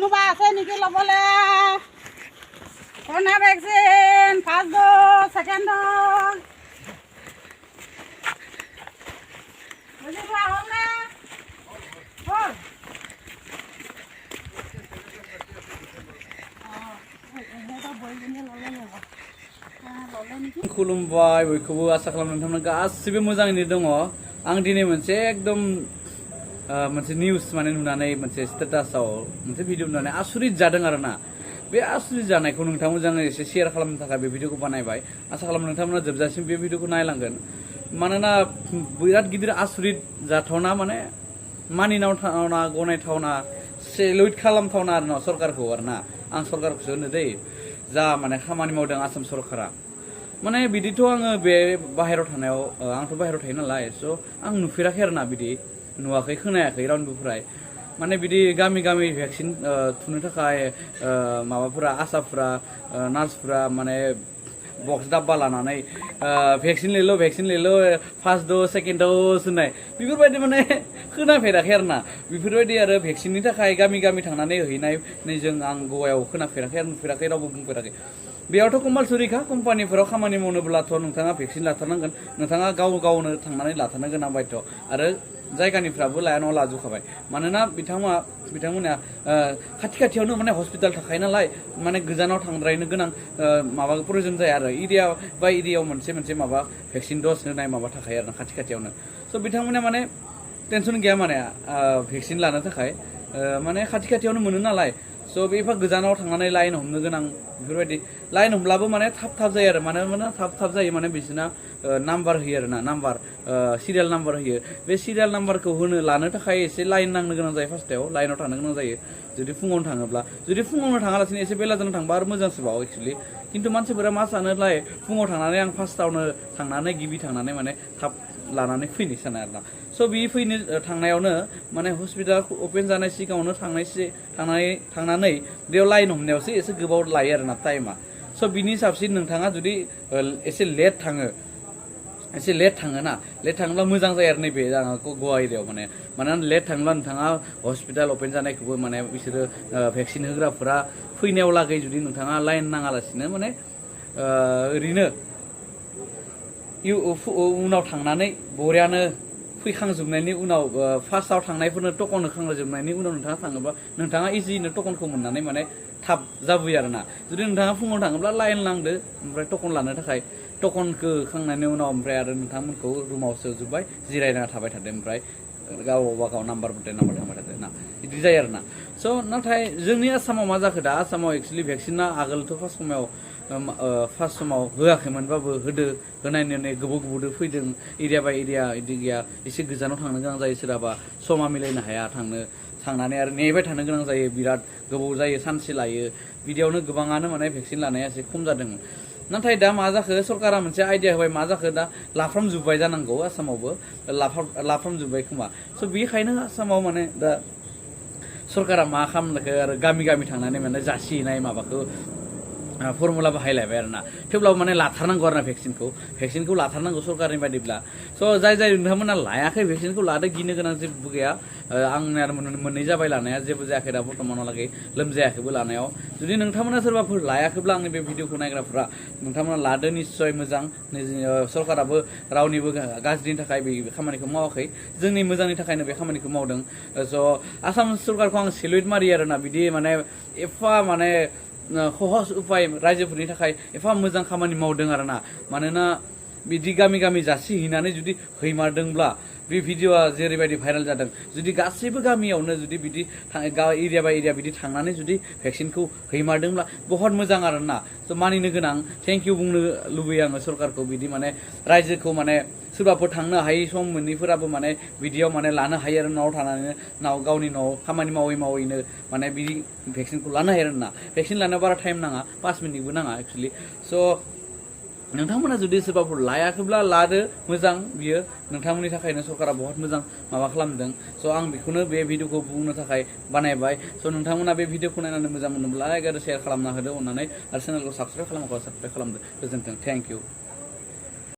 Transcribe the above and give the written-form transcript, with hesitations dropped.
কোনোবা আছে নেকি ল'বলৈ corona vaccine first dose second dose বুজি পোৱা হ'লনে হ'ল खुलुमबाय बयखौबो आसा खालामो नोंथांमोना गासिबो मोजाङैनो दङ आं दिनै मोनसे एकदम मोनसे निउस माने नुनानै मोनसे स्टेटासाव मोनसे भिडिअ नुनानै आसुरित जादों आरोना बे आसुरित जानायखौ नोंथांमोनजों एसे शेयार खालामनो थाखाय बे भिडिअखौ बानायबाय आसा खालामो नोंथांमोना जोबजासिम बे भिडिअखौ नायलांगोन मानोना बिराद गिदिर आसुरित जाथावना माने मानिनावथावना गनायथावना सेलुट खालामथावना आरोना सरकारखौ आरोना आं सरकारखौसो होनो दै जा माने खामानि मावदों आसाम सरकारा माने बिदिथ' आङो बे बाहेरायाव थानायाव आंथ' बाहेरायाव थायो नालाय स' आं नुफेराखै आरोना बिदि नुवाखै खोनायाखै रावनिफ्राय माने बिदि गामि गामि भेक्सिन थुनो थाखाय माबाफोरा आसाफोरा नार्सफोरा माने बक्स डाब्बा लानानै भेक्सिन लैल' फार्स्ट ड'ज सेकेन्ड ड'ज होननाय बेफोरबायदि माने खोनाफेराखै आरोना बेफोरबायदि आरो भेक्सिननि थाखाय गामि गामि थांनानै हैनाय जों आं गवायाव खोनाफेराखै आरो नुफेराखै रावबो बुंफेराखै बेयावथ' कम्पालसरिखा कम्पानिफोराव खामानि मावनोब्लाथ' नोंथाङा भेक्सिन लाथारनांगोन नोंथाङा गावनो थांनानै लाथारनो गोनां बायथ' आरो जायगानिफ्राबो लायानाव लाजोबखाबाय मानोना बिथांमोना खाथि खाथियावनो माने हस्पिटाल थाखायो नालाय माने गोजानाव थांद्रायनो गोनां माबा प्रयजन जाया आरो एरिया बाय एरियायाव मोनसे माबा भेक्सिन द'ज होनाय माबा थाखायो आरो खाथि खाथियावनो स' बिथांमोना माने टेनसन गैया माने भेक्सिन लानो थाखाय माने खाथि खाथियावनो मोनो नालाय स' बेफोर गोजानाव थांनानै लाइन हमनो गोनां बेफोरबायदि लाइन हमब्लाबो माने थाब जायो आरो माने थाब जायो माने बिसोरना नाम्बार होयो आरोना नाम्बार सिरियाल नाम्बार होयो बे सिरियाल नाम्बारखौ लानो थाखाय एसे लाइन नांनो गोनां जायो फार्स्टआव लाइनाव थानो गोनां जायो जुदि फुङावनो थाङोब्ला जुदि फुङावनो थाङालासिनो एसे बेलाजों थांबा आरो मोजांसोबाव एक्सुवेलि खिन्थु मानसिफोरा मा सानोलाय फुङाव थांनानै आं फार्स्टआवनो थांनानै गिबि थांनानै माने थाब लानानै फैनो सानो आरोना स' बे फैनो थांनायावनो माने हस्पिटाल अपेन जानाय सिगाङावनो थांनानै बेयाव लाइन हमनायावसो एसे गोबाव लायो आरोना टाइमा स' बिनि साबसिन नोंथाङा जुदि एसे लेट थाङोना लेट थाङोब्ला मोजां जायो आरो नैबे गवा एरियायाव मानोना लेट थाङोब्ला नोंथाङा हस्पिटाल अपेन जानायखौबो माने बिसोरो भेक्सिन होग्राफोरा फैनायाव लागै जुदि नोंथाङा लाइन नाङालासिनो माने ओरैनो उनाव थांनानै बरियानो फैखांजोबनायनि उनाव फार्स्टआव थांनायफोरनो टकन होखांजोबनायनि उनाव नोंथाङा थाङोबा नोंथाङा इजिनो टकनखौ मोननानै माने थाब जाबोयो आरोना जुदि नोंथाङा फुङाव थाङोब्ला लाइन नांदो ओमफ्राय टकन लानो थाखाय टकनखौ होखांनायनि उनाव ओमफ्राय आरो नोंथांमोनखौ रुमाव सोजोब्बाय जिरायना थाबाय थादो ओमफ्राय गाव नाम्बार थांबाय थादो ना बिदि जायो आरोना स' नाथाय जोंनि आसामाव मा जाखो दा आसामाव एक्सुवेलि भेक्सिना आगोलथ' फार्स्ट समाव होआखैमोनबाबो होनायनानै गोबाव फैदों एरिया बाय एरिया बिदि गैया एसे गोजानाव थांनो गोनां जायो सोरहाबा समा मिलायनो हाया थांनानै आरो नेबाय थानो गोनां जायो बिराद गोबाव जायो सानसे लायो बिदियावनो गोबाङानो माने भेक्सिन लानाया एसे खम जादों नाथाय दा मा जाखो सरकारा मोनसे आइडिया होबाय मा जाखो दा लाफ्रामजोब्बाय जानांगौ आसामावबो लाफ्रामजोब्बाय खोमा स' बेखायनो आसामाव माने दा सरकारा मा खालामखो आरो गामि गामि थांनानै माने जासिनाय माबाखौ फर्मुला बाहायलायबाय आरोना थेवब्लाबो माने लाथारनांगौ आरोना भेक्सिनखौ लाथारनांगौ सरकारनि बायदिब्ला स' जाय नोंथांमोना लायाखै भेक्सिनखौ लादो गिनो गोनां जेबो गैया आंनि आरो मोननै जाबाय लानाया जेबो जायाखै दा बर्थमानहालागै लोमजायाखैबो लानायाव जुदि नोंथांमोना सोरबाफोर लायाखैब्ला आंनि बे भिडिअखौ नायग्राफोरा नोंथांमोना लादो निस्सय मोजां सरकाराबो रावनिबो गाज्रिनि थाखाय बे खामानिखौ मावाखै जोंनि मोजांनि थाखायनो बे खामानिखौ मावदों स' आसाम सरकारखौ आं सेलुट मारियो आरोना बिदि माने एफा माने सहज उपाय रायजोफोरनि थाखाय एफा मोजां खामानि मावदों आरोना मानोना बिदि गामि गामि जासिहैनानै जुदि हैमारदोंब्ला बे भिडिअआ जेरैबायदि भाइरेल जादों जुदि गासैबो गामियावनो जुदि बिदि एरिया बाय एरिया बिदि थांनानै जुदि भेक्सिनखौ हैमारदोंब्ला बहुत मोजां आरोना स' मानिनो गोनां थेंक इउ बुंनो लुबैयो आङो सरकारखौ बिदि माने रायजोखौ माने सोरबाफोर थांनो हायै सम मोनैफोराबो माने बिदियाव माने लानो हायो आरो न'आव थानानै गावनि न'आव खामानि मावैनो माने बिदि भेक्सिनखौ लानो हायो आरोना भेक्सिन लानायाव बारा टाइम नाङा 5 मिनिटबो नाङा एक्सुवेलि स' नोंथांमोना जुदि सोरबाफोर लायाखैब्ला लादो मोजां बियो नोंथांमोननि थाखायनो सरकारा बहुत मोजां माबा खालामदों स' आं बेखौनो बे भिडिअखौ बुंनो थाखाय बानायबाय स' नोंथांमोना बे भिडिअखौ नायनानै मोजां मोनोब्ला लाइक आरो शेयार खालामना होदो अननानै आरो चेनेलखौ साबस्क्राइब खालामदो गोजोन्थों थेंक इउ